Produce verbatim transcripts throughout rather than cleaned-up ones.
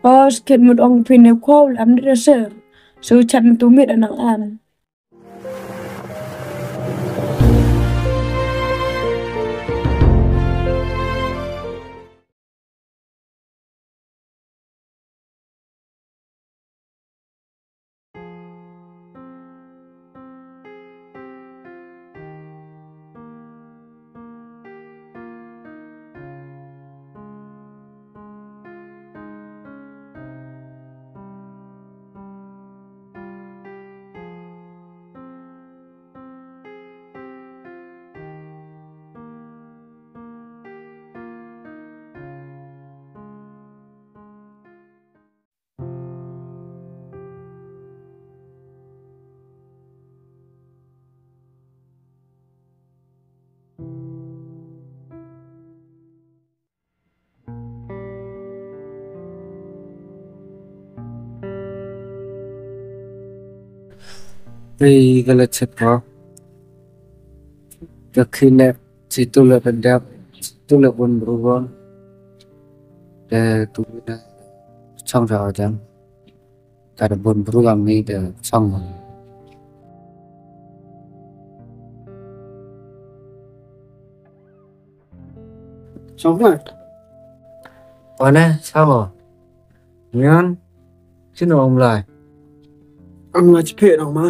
Os, khet mut ong phi ne khwaw lam de ser. So chat tu mit anang an. Ei, ka le chet ko. Ka khileh, chi tu le ka dep, chi tu le bun bru ko. Te tu le chong sa jam. Ka da bun bru am ni te chong. Chong ma. Wane, chong o. Nyan, chino ong lai. Ong lai chi phe nong ma.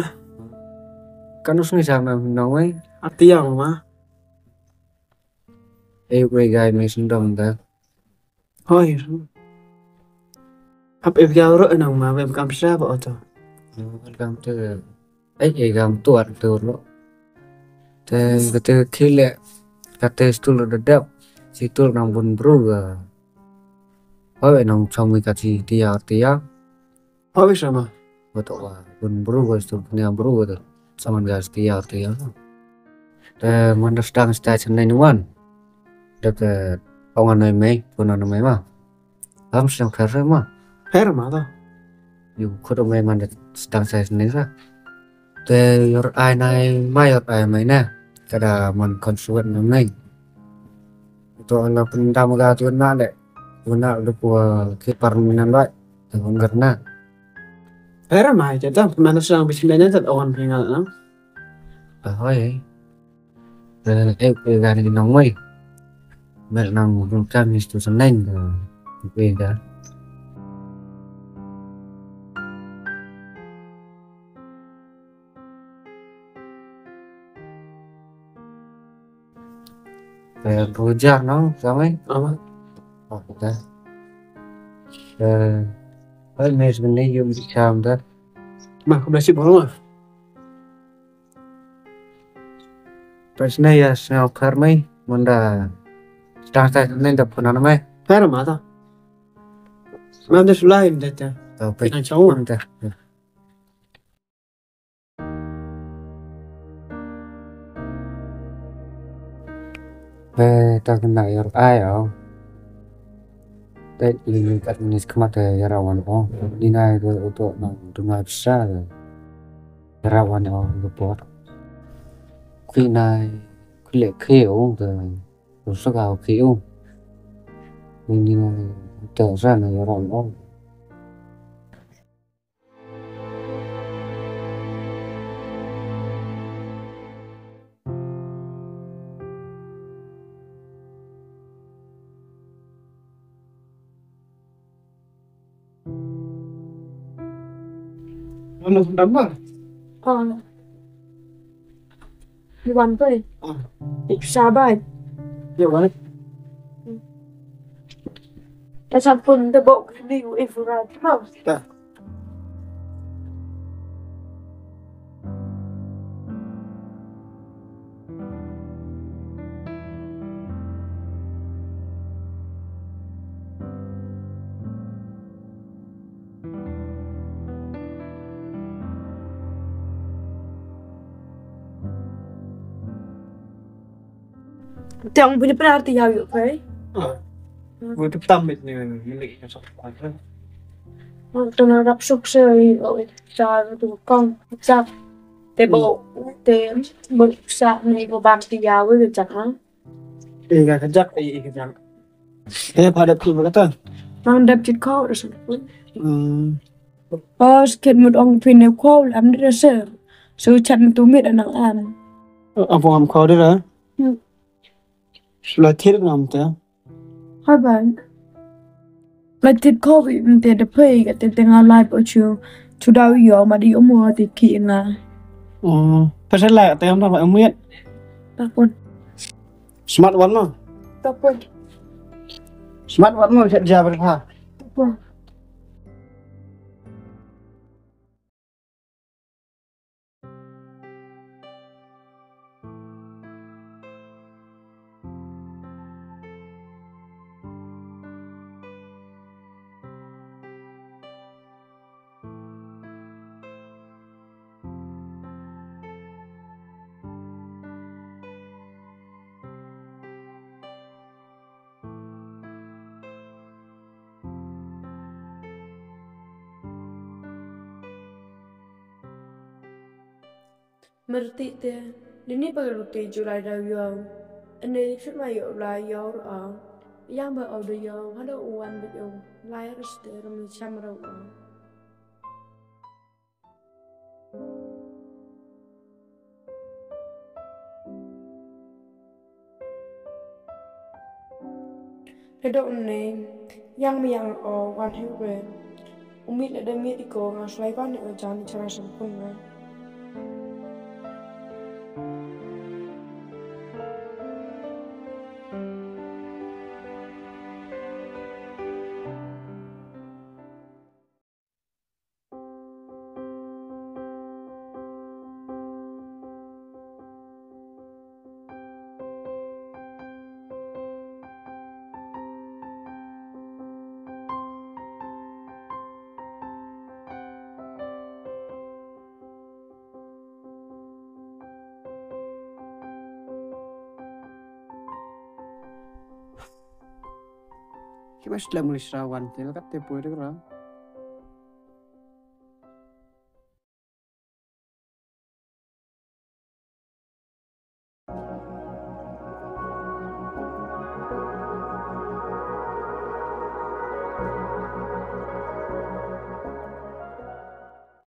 Kanu sngi sa ma nong wei. Atia nong ma. Ei, wei gai me sundong da. Hoi. Hap e biaw ro nang ma, wem kam sa ba oto. Wem kam tu. Ei, e kam tu ar tu ro. Te, kate khileh, kate stul da dap. Situl nang bun bru ga. Hoi, nang chong mi kati tia, tia. Hoi, sama. Betul wa, bun bru ga stul nia bru ga. Saman ga tia, tia. Te, man da stang stai sen nai nuan. Te, te, ong anai mai, pun anai mai ma. Am siang pher ma. Pher ma to. Yu khut ong mai man da stang sai sini sa. Te yor ai nai mai yor ai mai na. Kada man konsuet na mai. To ala pun dam ga tu na le. Tu na le pu ki par mi na lai. Te pun ger na. Pher ma ja ta man siang bisin na ta ong phi ngal na. Hoi. Eh, eh, eh, gari nong mai. Mer nang bun kam ni stu seneng, eh, eh, da. Eh, bujar nong, samai? Ama. Oh, da. Eh, eh, mes bini yum di kam da. Ma, aku dah sibuk rumah. Pas ne ya sñiaw pher mai, manda stang sai ne da puna mai. Pher ma ta. Ma de sulai de ta. Ta pe. Nang chau. Manda. Pe ta kena yor ai au. Te ini kat ni skmat ya rawan au. Ni nai ko uto nang dungai pisa. Rawan o, ga por. Kwi nai, kwi le kwi o, ga rusak o kwi o. Ini nai, te sa na rawan o. Ano sa damba? Ah. Iwan ko eh. Ah. Ipsa ba eh. Iwan eh. Ta sampun te bok ni u ifura. Ta. Te ong bini pnar ti yaw yu pei. Ah. Gu tu tam mit ni, ni lek ni sok. Ong tu na rap suk se i, o i, sa tu kong, sa. Te bo, te bo sa ni bo bam ti yaw yu chak ha. I ka kajak, i, i kajak. Te pa da tu ba ta. Nang dep chit khau da sa. Hmm. Os khet mut ong phi ne khau lam de se. So chat tu mit nang am. Abo am khau de ra. Hmm. Sula thir ngam te. Hai ban. La tit khau bi mte da phei ka te te nga lai po chu. Chu dau yo ma di umo ti ki nga. Oh, pasal la te am da ba umiat. Ta pun. Smart one mo. Ta pun. Smart one mo chat ja ber ha. Ta pun. Myrti te, dini pa ruti July da yo. Ene chut ma yo la yo a. Yang ba o da yo, hada uwan ba yo. Lai rus te rum cham ra a. Te da u ne, yang mi yang o wan hiu re. U mit le da mit i ko nga slai ban i o jan i chara sampun nga. Ki mas le muli srawan te la kat te poi de ra.